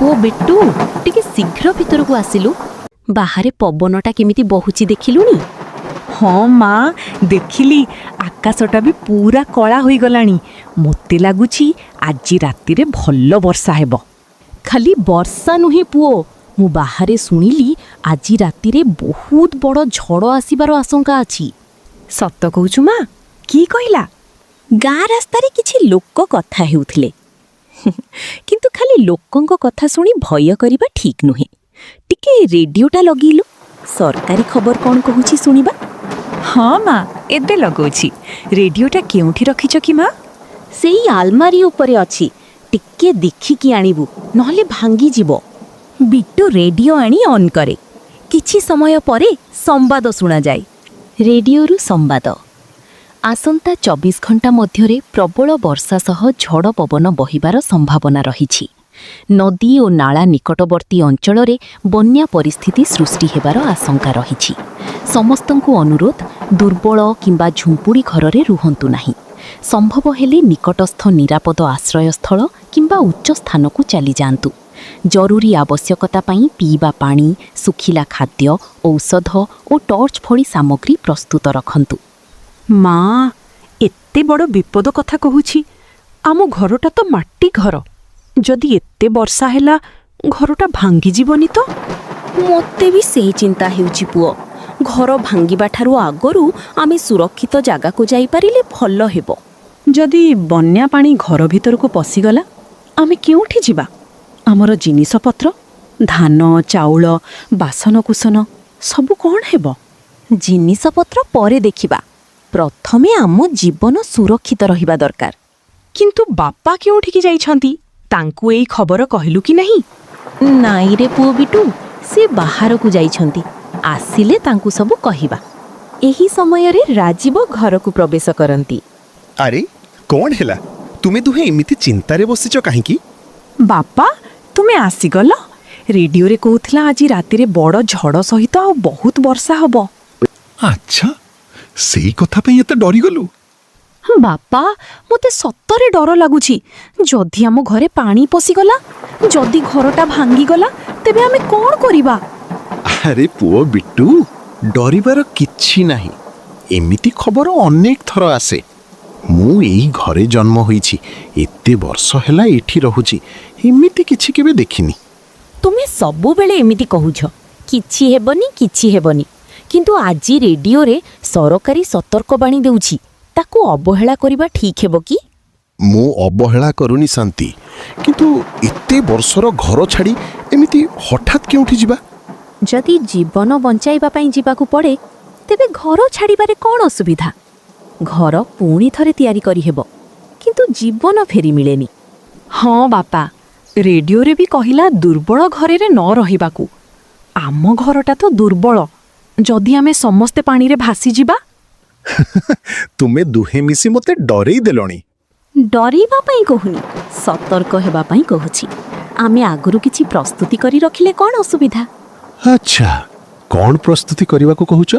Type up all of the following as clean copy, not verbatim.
ପୁଅ ବିଟ୍ଟୁ, ଟିକେ ଶୀଘ୍ର ଭିତରକୁ ଆସିଲୁ। ବାହାରେ ପବନଟା କେମିତି ବହୁଛି ଦେଖିଲୁଣି? ହଁ ମା, ଦେଖିଲି। ଆକାଶଟା ବି ପୁରା କଳା ହୋଇଗଲାଣି। ମୋତେ ଲାଗୁଛି ଆଜି ରାତିରେ ଭଲ ବର୍ଷା ହେବ। ଖାଲି ବର୍ଷା ନୁହେଁ ପୁଅ, ମୁଁ ବାହାରେ ଶୁଣିଲି ଆଜି ରାତିରେ ବହୁତ ବଡ଼ ଝଡ଼ ଆସିବାର ଆଶଙ୍କା ଅଛି। ସତ କହୁଛୁ ମା? କି କହିଲା? ଗାଁ ରାସ୍ତାରେ କିଛି ଲୋକ କଥା ହେଉଥିଲେ। କିନ୍ତୁ ଖାଲି ଲୋକଙ୍କ କଥା ଶୁଣି ଭୟ କରିବା ଠିକ୍ ନୁହେଁ। ଟିକେ ରେଡିଓଟା ଲଗେଇଲୁ, ସରକାରୀ ଖବର କ'ଣ କହୁଛି ଶୁଣିବା। ହଁ ମା, ଏବେ ଲଗାଉଛି। ରେଡିଓଟା କେଉଁଠି ରଖିଛ କି ମା? ସେଇ ଆଲମାରି ଉପରେ ଅଛି। ଟିକେ ଦେଖିକି ଆଣିବୁ, ନହେଲେ ଭାଙ୍ଗିଯିବ। ବିଟ୍ଟୁ ରେଡିଓ ଆଣି ଅନ୍ କରେ। କିଛି ସମୟ ପରେ ସମ୍ବାଦ ଶୁଣାଯାଏ। ରେଡିଓରୁ ସମ୍ବାଦ। ଆସନ୍ତା 24 ଘଣ୍ଟା ମଧ୍ୟରେ ପ୍ରବଳ ବର୍ଷା ସହ ଝଡ଼ ପବନ ବହିବାର ସମ୍ଭାବନା ରହିଛି। ନଦୀ ଓ ନାଳା ନିକଟବର୍ତ୍ତୀ ଅଞ୍ଚଳରେ ବନ୍ୟା ପରିସ୍ଥିତି ସୃଷ୍ଟି ହେବାର ଆଶଙ୍କା ରହିଛି। ସମସ୍ତଙ୍କୁ ଅନୁରୋଧ, ଦୁର୍ବଳ କିମ୍ବା ଝୁମ୍ପୁଡ଼ି ଘରରେ ରୁହନ୍ତୁ ନାହିଁ। ସମ୍ଭବ ହେଲେ ନିକଟସ୍ଥ ନିରାପଦ ଆଶ୍ରୟସ୍ଥଳ କିମ୍ବା ଉଚ୍ଚ ସ୍ଥାନକୁ ଚାଲିଯାଆନ୍ତୁ। ଜରୁରୀ ଆବଶ୍ୟକତା ପାଇଁ ପିଇବା ପାଣି, ଶୁଖିଲା ଖାଦ୍ୟ, ଔଷଧ ଓ ଟର୍ଚ୍ଚ ଭଳି ସାମଗ୍ରୀ ପ୍ରସ୍ତୁତ ରଖନ୍ତୁ। ମା, ଏତେ ବଡ଼ ବିପଦ କଥା କହୁଛି। ଆମ ଘରଟା ତ ମାଟି ଘର। ଯଦି ଏତେ ବର୍ଷା ହେଲା, ଘରଟା ଭାଙ୍ଗିଯିବନି ତ? ମୋତେ ବି ସେଇ ଚିନ୍ତା ହେଉଛି ପୁଅ। ଘର ଭାଙ୍ଗିବା ଠାରୁ ଆଗରୁ ଆମେ ସୁରକ୍ଷିତ ଜାଗାକୁ ଯାଇପାରିଲେ ଭଲ ହେବ। ଯଦି ବନ୍ୟା ପାଣି ଘର ଭିତରକୁ ପଶିଗଲା, ଆମେ କେଉଁଠି ଯିବା? ଆମର ଜିନିଷପତ୍ର, ଧାନ, ଚାଉଳ, ବାସନକୁସନ ସବୁ କ'ଣ ହେବ? ଜିନିଷପତ୍ର ପରେ ଦେଖିବା। ପ୍ରଥମେ ଆମ ଜୀବନ ସୁରକ୍ଷିତ ରହିବା ଦରକାର। କିନ୍ତୁ ବାପା କେଉଁଠିକି ଯାଇଛନ୍ତି? ତାଙ୍କୁ ଏଇ ଖବର କହିଲୁ କି ନାହିଁ? ନାଇଁରେ ପୁଅ ବିଟୁ, ସେ ବାହାରକୁ ଯାଇଛନ୍ତି। ଆସିଲେ ତାଙ୍କୁ ସବୁ କହିବା। ଏହି ସମୟରେ ରାଜୀବ ଘରକୁ ପ୍ରବେଶ କରନ୍ତି। ଆରେ, କ'ଣ ହେଲା? ତୁମେ ଦୁହେଁ ଏମିତି ଚିନ୍ତାରେ ବସିଛ କାହିଁକି? ବାପା, ତୁମେ ଆସିଗଲ। ରେଡିଓରେ କହୁଥିଲା ଆଜି ରାତିରେ ବଡ଼ ଝଡ଼ ସହିତ ଆଉ ବହୁତ ବର୍ଷା ହବ। ଆଚ୍ଛା, ସେଇ କଥା ପାଇଁ ଏତେ ଡରିଗଲୁ? ବାପା, ମୋତେ ସତରେ ଡର ଲାଗୁଛି। ଯଦି ଆମ ଘରେ ପାଣି ପଶିଗଲା, ଯଦି ଘରଟା ଭାଙ୍ଗିଗଲା, ତେବେ ଆମେ କ'ଣ କରିବା? ଆରେ ପୁଅ ବିଟ୍ଟୁ, ଡରିବାର କିଛି ନାହିଁ। ଏମିତି ଖବର ଅନେକ ଥର ଆସେ। ମୁଁ ଏଇ ଘରେ ଜନ୍ମ ହୋଇଛି, ଏତେ ବର୍ଷ ହେଲା ଏଠି ରହୁଛି, ଏମିତି କିଛି କେବେ ଦେଖିନି। ତୁମେ ସବୁବେଳେ ଏମିତି କହୁଛ, କିଛି ହେବନି, କିଛି ହେବନି। କିନ୍ତୁ ଆଜି ରେଡିଓରେ ସରକାରୀ ସତର୍କବାଣୀ ଦେଉଛି। ତାକୁ ଅବହେଳା କରିବା ଠିକ୍ ହେବ କି? ମୁଁ ଅବହେଳା କରୁନି ଶାନ୍ତି, କିନ୍ତୁ ଏତେ ବର୍ଷର ଘର ଛାଡ଼ି ଏମିତି ହଠାତ୍ କେଉଁଠି ଯିବା? ଯଦି ଜୀବନ ବଞ୍ଚାଇବା ପାଇଁ ଯିବାକୁ ପଡ଼େ, ତେବେ ଘର ଛାଡ଼ିବାରେ କ'ଣ ଅସୁବିଧା? ଘର ପୁଣି ଥରେ ତିଆରି କରିହେବ, କିନ୍ତୁ ଜୀବନ ଫେରି ମିଳେନି। ହଁ ବାପା, ରେଡିଓରେ ବି କହିଲା ଦୁର୍ବଳ ଘରରେ ନ ରହିବାକୁ। ଆମ ଘରଟା ତ ଦୁର୍ବଳ। ଯଦି ଆମେ ସମସ୍ତେ ପାଣିରେ ଭାସିଯିବା? ତୁମେ ଦୁହେଁ ମିଶି ମୋତେ ଡରେଇ ଦେଲଣି। ଡରିବା ପାଇଁ କହୁନି, ସତର୍କ ହେବା ପାଇଁ କହୁଛି। ଆମେ ଆଗରୁ କିଛି ପ୍ରସ୍ତୁତି କରି ରଖିଲେ କ'ଣ ଅସୁବିଧା? ଆଚ୍ଛା, କ'ଣ ପ୍ରସ୍ତୁତି କରିବାକୁ କହୁଛ?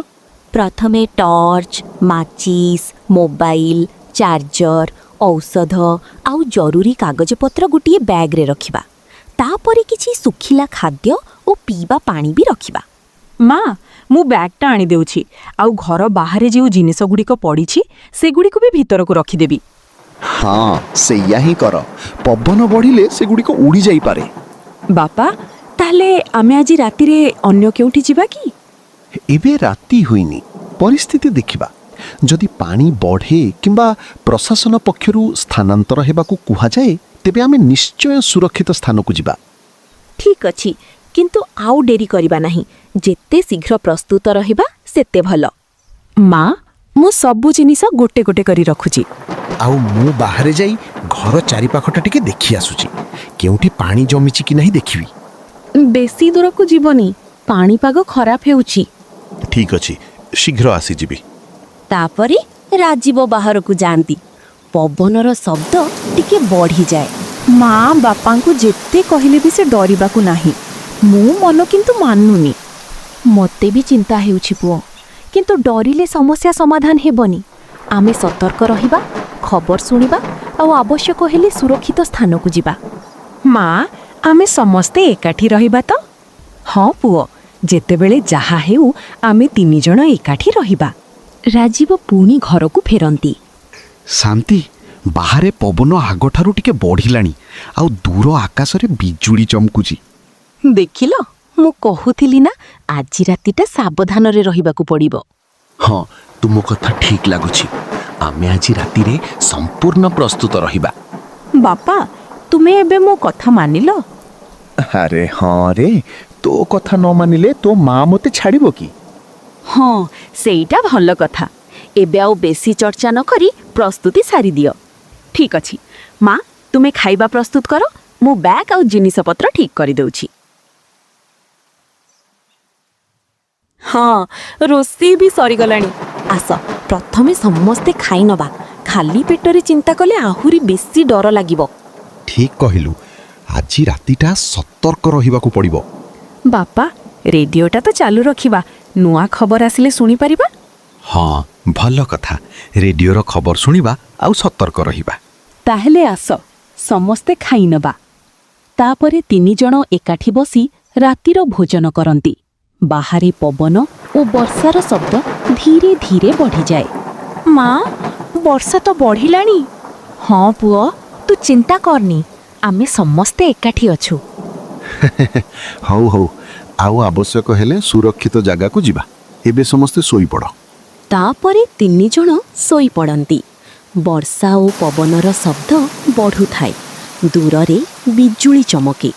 ପ୍ରଥମେ ଟର୍ଚ୍ଚ, ମାଚିସ୍, ମୋବାଇଲ, ଚାର୍ଜର, ଔଷଧ ଆଉ ଜରୁରୀ କାଗଜପତ୍ର ଗୋଟିଏ ବ୍ୟାଗ୍ରେ ରଖିବା। ତାପରେ କିଛି ଶୁଖିଲା ଖାଦ୍ୟ ଓ ପିଇବା ପାଣି ବି ରଖିବା। ମା, ମୁଁ ବ୍ୟାଗ୍ଟା ଆଣିଦେଉଛି ଆଉ ଘର ବାହାରେ ଯେଉଁ ଜିନିଷଗୁଡ଼ିକ ପଡ଼ିଛି, ସେଗୁଡ଼ିକୁ ବି ଭିତରକୁ ରଖିଦେବି। ହଁ, ସେଇଆ ହିଁ କର। ପବନ ବଢ଼ିଲେ ସେଗୁଡ଼ିକ ଉଡ଼ି ଯାଇପାରେ। ବାପା, ତାହେଲେ ଆମେ ଆଜି ରାତିରେ ଅନ୍ୟ କେଉଁଠି ଯିବା କି? ଏବେ ରାତି ହୋଇନି। ପରିସ୍ଥିତି ଦେଖିବା। ଯଦି ପାଣି ବଢ଼େ କିମ୍ବା ପ୍ରଶାସନ ପକ୍ଷରୁ ସ୍ଥାନାନ୍ତର ହେବାକୁ କୁହାଯାଏ, ତେବେ ଆମେ ନିଶ୍ଚୟ ସୁରକ୍ଷିତ ସ୍ଥାନକୁ ଯିବା। ଠିକ୍ ଅଛି, କିନ୍ତୁ ଆଉ ଡେରି କରିବା ନାହିଁ। ଯେତେ ଶୀଘ୍ର ପ୍ରସ୍ତୁତ ରହିବା, ସେତେ ଭଲ। ମା, ମୁଁ ସବୁ ଜିନିଷ ଗୋଟେ ଗୋଟେ କରି ରଖୁଛି। ଆଉ ମୁଁ ବାହାରେ ଯାଇ ଘର ଚାରିପାଖଟା ଟିକେ ଦେଖି ଆସୁଛି। କେଉଁଠି ପାଣି ଜମିଛି କି ନାହିଁ ଦେଖିବି। ବେଶୀ ଦୂରକୁ ଯିବନି, ପାଣିପାଗ ଖରାପ ହେଉଛି। ଠିକ୍ ଅଛି, ଶୀଘ୍ର ଆସିଯିବି। ତାପରେ ରାଜୀବ ବାହାରକୁ ଯାଆନ୍ତି। ପବନର ଶବ୍ଦ ଟିକେ ବଢ଼ିଯାଏ। ମା, ବାପାଙ୍କୁ ଯେତେ କହିଲେ ବି ସେ ଡରିବାକୁ ନାହିଁ। ମୋ ମନ କିନ୍ତୁ ମାନୁନି। ମୋତେ ବି ଚିନ୍ତା ହେଉଛି ପୁଅ, କିନ୍ତୁ ଡରିଲେ ସମସ୍ୟା ସମାଧାନ ହେବନି। ଆମେ ସତର୍କ ରହିବା, ଖବର ଶୁଣିବା ଆଉ ଆବଶ୍ୟକ ହେଲେ ସୁରକ୍ଷିତ ସ୍ଥାନକୁ ଯିବା। ମା, ଆମେ ସମସ୍ତେ ଏକାଠି ରହିବା ତ? ହଁ ପୁଅ, ଯେତେବେଳେ ଯାହା ହେଉ ଆମେ ତିନିଜଣ ଏକାଠି ରହିବା। ରାଜୀବ ପୁଣି ଘରକୁ ଫେରନ୍ତି। ଶାନ୍ତି, ବାହାରେ ପବନ ଆଗଠାରୁ ଟିକେ ବଢ଼ିଲାଣି ଆଉ ଦୂର ଆକାଶରେ ବିଜୁଳି ଚମକୁଛି। ଦେଖିଲ, ମୁଁ କହୁଥିଲି ନା, ଆଜି ରାତିଟା ସାବଧାନରେ ରହିବାକୁ ପଡ଼ିବ। ହଁ, ତୁମ କଥା ଠିକ୍ ଲାଗୁଛି। ଆମେ ଆଜି ରାତିରେ ସମ୍ପୂର୍ଣ୍ଣ ପ୍ରସ୍ତୁତ ରହିବା। ବାପା, ତୁମେ ଏବେ ମୋ କଥା ମାନିଲ? ଆରେ ହଁ ରେ, ତୋ କଥା ନ ମାନିଲେ ତୋ ମା ମୋତେ ଛାଡ଼ିବ କି? ହଁ, ସେଇଟା ଭଲ କଥା। ଏବେ ଆଉ ବେଶୀ ଚର୍ଚ୍ଚା ନ କରି ପ୍ରସ୍ତୁତି ସାରିଦିଅ। ଠିକ୍ ଅଛି ମା, ତୁମେ ଖାଇବା ପ୍ରସ୍ତୁତ କର, ମୁଁ ବ୍ୟାଗ୍ ଆଉ ଜିନିଷପତ୍ର ଠିକ୍ କରିଦେଉଛି। ହଁ, ରୋଷେଇ ବି ସରିଗଲାଣି। ଆସ, ପ୍ରଥମେ ସମସ୍ତେ ଖାଇନବା। ଖାଲି ପେଟରେ ଚିନ୍ତା କଲେ ଆହୁରି ବେଶୀ ଡର ଲାଗିବ। ଠିକ୍ କହିଲୁ, ଆଜି ରାତିଟା ସତର୍କ ରହିବାକୁ ପଡ଼ିବ। ବାପା, ରେଡିଓଟା ତ ଚାଲୁ ରଖିବା, ନୂଆ ଖବର ଆସିଲେ ଶୁଣିପାରିବା। ହଁ, ଭଲ କଥା। ରେଡିଓର ଖବର ଶୁଣିବା ଆଉ ସତର୍କ ରହିବା। ତାହେଲେ ଆସ, ସମସ୍ତେ ଖାଇନେବା। ତାପରେ ତିନିଜଣ ଏକାଠି ବସି ରାତିର ଭୋଜନ କରନ୍ତି। ବାହାରେ ପବନ ଓ ବର୍ଷାର ଶବ୍ଦ ଧୀରେ ଧୀରେ ବଢ଼ିଯାଏ। ମା, ବର୍ଷା ତ ବଢ଼ିଲାଣି। ହଁ ପୁଅ, ତୁ ଚିନ୍ତା କରନି, ଆମେ ସମସ୍ତେ ଏକାଠି ଅଛୁ। ହଉ ହଉ, ଆଉ ଆବଶ୍ୟକ ହେଲେ ସୁରକ୍ଷିତ ଜାଗାକୁ ଯିବା। ଏବେ ସମସ୍ତେ ଶୋଇପଡ଼। ତାପରେ ତିନିଜଣ ଶୋଇପଡ଼ନ୍ତି। ବର୍ଷା ଓ ପବନର ଶବ୍ଦ ବଢ଼ୁଥାଏ। ଦୂରରେ ବିଜୁଳି ଚମକେ।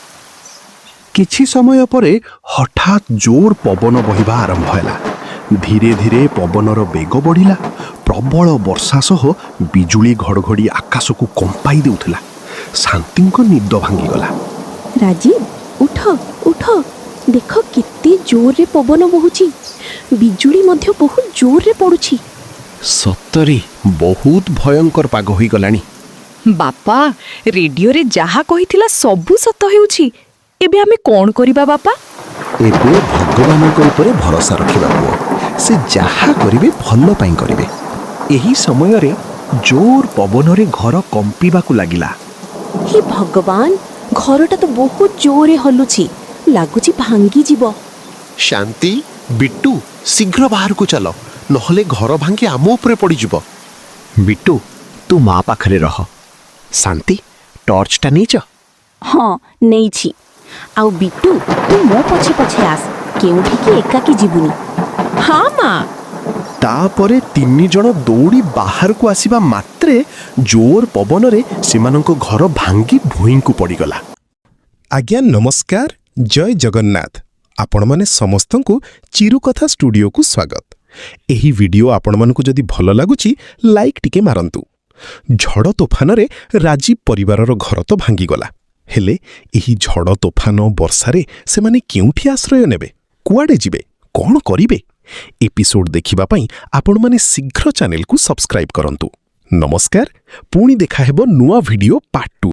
କିଛି ସମୟ ପରେ ହଠାତ୍ ଜୋର ପବନ ବହିବା ଆରମ୍ଭ ହେଲା। ଧୀରେ ଧୀରେ ପବନର ବେଗ ବଢ଼ିଲା। ପ୍ରବଳ ବର୍ଷା ସହ ବିଜୁଳି ଘଡ଼ଘଡ଼ି ଆକାଶକୁ କମ୍ପାଇ ଦେଉଥିଲା। ଶାନ୍ତିଙ୍କ ନିଦ ଭାଙ୍ଗିଗଲା। ରାଜୀବ, ଉଠ ଉଠ, ଦେଖ କେତେ ଜୋରରେ ପବନ ବହୁଛି। ବିଜୁଳି ମଧ୍ୟ ବହୁତ ଜୋରରେ ପଡୁଛି। ସତରେ ବହୁତ ଭୟଙ୍କର ପାଗ ହୋଇଗଲାଣି। ବାପା, ରେଡିଓରେ ଯାହା କହିଥିଲା ସବୁ ସତ ହେଉଛି। ଏବେ ଆମେ କ'ଣ କରିବା ବାପା? ଏବେ ଭଗବାନଙ୍କ ଉପରେ ଭରସା ରଖିବା ପୁଅ। ସେ ଯାହା କରିବେ ଭଲ ପାଇଁ କରିବେ। ଏହି ସମୟରେ ଜୋର ପବନରେ ଘର କମ୍ପିବାକୁ ଲାଗିଲା। ହେ ଭଗବାନ, ଘରଟା ତ ବହୁତ ଜୋରରେ ହଲୁଛି, ଲାଗୁଛି ଭାଙ୍ଗିଯିବ। ଶାନ୍ତି, ବିଟ୍ଟୁ, ଶୀଘ୍ର ବାହାରକୁ ଚାଲ, ନହେଲେ ଘର ଭାଙ୍ଗି ଆମ ଉପରେ ପଡ଼ିଯିବ। ବିଟୁ, ତୁ ମା ପାଖରେ ରହ। ଶାନ୍ତି, ଟର୍ଚ୍ଚଟା ନେଇଛ? ହଁ, ନେଇଛି। ଆଉ ବିଟ୍ଟୁ, ତୁ ମୋ ପଛେ ପଛେ ଆସ, କେଉଁଠିକି ଏକାକି ଯିବୁନି। ହଁ ମା। ତାପରେ ତିନି ଜଣ ଦୌଡ଼ି ବାହାରକୁ ଆସିବା ମାତ୍ରେ ଜୋର ପବନରେ ସେମାନଙ୍କ ଘର ଭାଙ୍ଗି ଭୂଇଁକୁ ପଡ଼ିଗଲା। ଆଜ୍ଞା ନମସ୍କାର, ଜୟ ଜଗନ୍ନାଥ। ଆପଣମାନେ ସମସ୍ତଙ୍କୁ ଚିରୁକଥା ଷ୍ଟୁଡିଓକୁ ସ୍ୱାଗତ। ଏହି ଭିଡିଓ ଆପଣମାନଙ୍କୁ ଯଦି ଭଲ ଲାଗୁଛି, ଲାଇକ୍ ଟିକେ ମାରନ୍ତୁ। ଝଡ଼ ତୋଫାନରେ ରାଜୀବ ପରିବାରର ଘର ତ ଭାଙ୍ଗିଗଲା, ହେଲେ ଏହି ଝଡ଼ ତୋଫାନ ବର୍ଷାରେ ସେମାନେ କେଉଁଠି ଆଶ୍ରୟ ନେବେ? କୁଆଡ଼େ ଯିବେ? କ'ଣ କରିବେ? ଏପିସୋଡ୍ ଦେଖିବା ପାଇଁ ଆପଣମାନେ ଶୀଘ୍ର ଚ୍ୟାନେଲକୁ ସବସ୍କ୍ରାଇବ୍ କରନ୍ତୁ। ନମସ୍କାର, ପୁଣି ଦେଖାହେବ ନୂଆ ଭିଡିଓ ପାର୍ଟ 2।